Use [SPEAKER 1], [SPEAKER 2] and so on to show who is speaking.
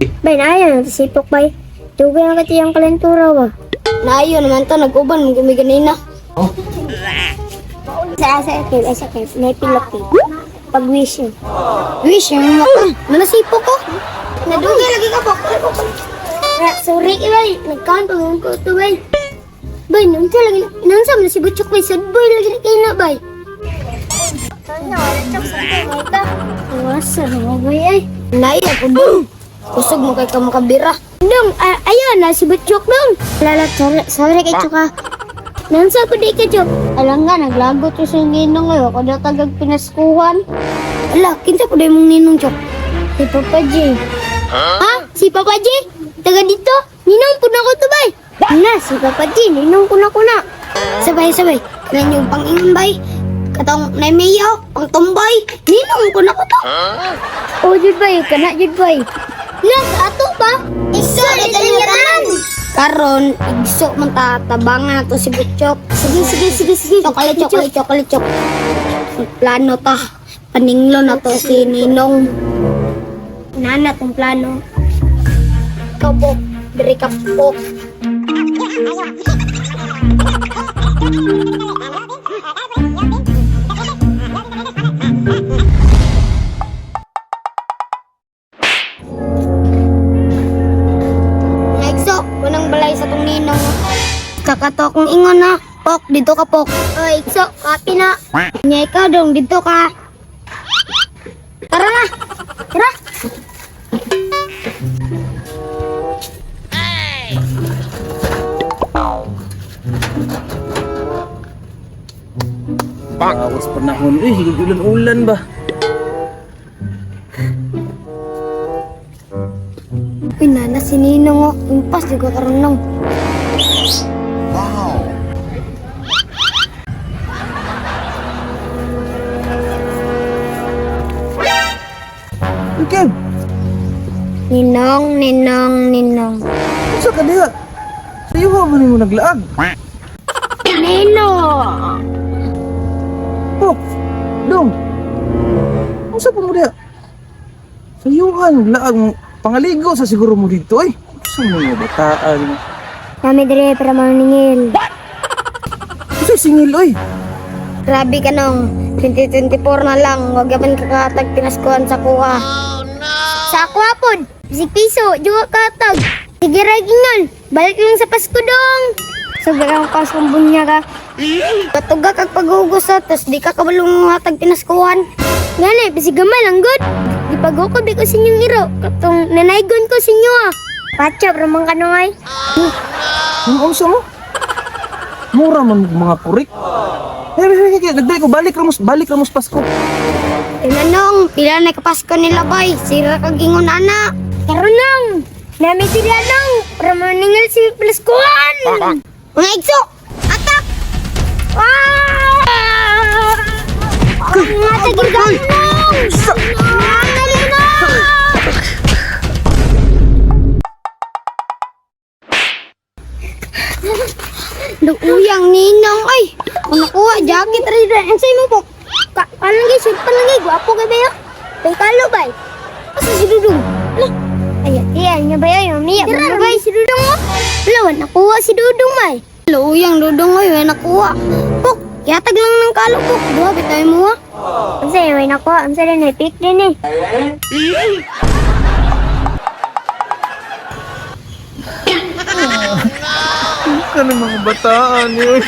[SPEAKER 1] Bay, naayo na sipok bay. Dugay ang katiyang kalentura ba.
[SPEAKER 2] Naayo naman to, nag-uban, magumi ganina.
[SPEAKER 1] Sa asa kay asa kay may pilok. Pag wish yun.
[SPEAKER 2] Wish, yung mga nanasipo ko. Nadugay lagi ka po.
[SPEAKER 1] Sorry kay bay, nagkaon pa ko to bay. Bay, nung sa lagi, nung sa man si Butchok bay, sad boy lagi kay na bay. Wasa mo bay ay.
[SPEAKER 2] Naayo po dong. Kusog mo kay ka makabira.
[SPEAKER 1] Dong, ayun na si Butchok dong. Lala, sorry, sorry kay Choka. Nansa po di ka Chok.
[SPEAKER 2] Alam nga, naglagot ko sa ninong ngayon. Ako na tagag pinaskuhan. Ala, kinsa po mong ninong, Chok?
[SPEAKER 1] Si Papa J. Ha? Si Papa J? Taga dito? Ninong po na ko to bay. Na, si Papa J, ninong ko na ko na.
[SPEAKER 2] Sabay, sabay. Kanan yung pang-ingon, bay. Katong naimayaw, pang tumbay. Ninong ko na ko to.
[SPEAKER 1] Oh, jud bay, kana jud bay. Na, sa ato ba?
[SPEAKER 2] Igso, tanan! Karon, igso man ta, tabangan na to si Butchok.
[SPEAKER 1] Sige, sige, sige, sige.
[SPEAKER 2] Chocolate, chocolate, chocolate, chocolate. Plano ta. Paninglo na to si Ninong.
[SPEAKER 1] Nana tong plano.
[SPEAKER 2] Ikaw po, diri ka po. Naigso, unang balay sa tong ninong. Kakato akong ingon na. Pok, dito ka pok.
[SPEAKER 1] Oy, ikso, kapi na.
[SPEAKER 2] Nya ikaw dong, dito ka. Tara na.
[SPEAKER 1] Tara.
[SPEAKER 3] Awas panahon. Eh, ulan-ulan ba?
[SPEAKER 2] Uy, nana si Ninong oh. Impas juga karon nong.
[SPEAKER 3] Uy, Kev!
[SPEAKER 2] Ninong, ninong, ninong.
[SPEAKER 3] Unsa ka diha? Sa iyo ba nimo naglaag?
[SPEAKER 2] Ninong!
[SPEAKER 3] Oh, dong. Unsa pa mo diha? Sa iyo ha naglaag mo. Pangaligo sa siguro mo dito ay. Unsa mo nga bataan?
[SPEAKER 1] Nami dire para maningil.
[SPEAKER 3] Unsa singil oy?
[SPEAKER 2] Grabe ka nong. 2024 na lang. Huwag yaman kakatag pinaskuhan sa kuha.
[SPEAKER 1] Sa ako hapon, si piso, juga katag. Sige ra gingon, balik lang sa Pasko dong. Sobrang kaos kong bunya ka.
[SPEAKER 2] Katuga kag paghugos ha, tas di ka kabalong hatag pinaskuhan.
[SPEAKER 1] Ngani, bisi gamay lang good. Di pagukod di ko sa inyong iro. Katong nanaygon ko sa inyo ah. Patsa, ramang kanungay.
[SPEAKER 3] Ang unsa mo? Mura man mga kurik. Hey, hey, hey, hey, nagdali ko balik ramos Pasko.
[SPEAKER 2] Tinanong, pila na kapasko nila bay? Sira kag ingon ana.
[SPEAKER 1] Karon nang, nami sila nang, para maningil si Plaskuan.
[SPEAKER 2] Mga igso! Atak!
[SPEAKER 1] Ah! Nga tagirgan nang! Nga nang!
[SPEAKER 2] Naguyang ninong ay. Kung nakuha, jacket rin. Ang sa'yo mo po.
[SPEAKER 1] Ka anong gay, sud pa lang gay, gwapo kay bayo. Bay kalo bay. Asa si Dudong? Ala. Ay, tiyan niya bayo, yung miya. Tira, bay si Dudong mo. Wala, wa nakuha si Dudong may.
[SPEAKER 2] Luyang dudong oy, may nakuha. Pok, yatag lang ng kalo pok. Duha bitay mo ha.
[SPEAKER 1] Unsa may nakuha, unsa rin eh, pick din eh.
[SPEAKER 3] Ka ng mga bataan eh.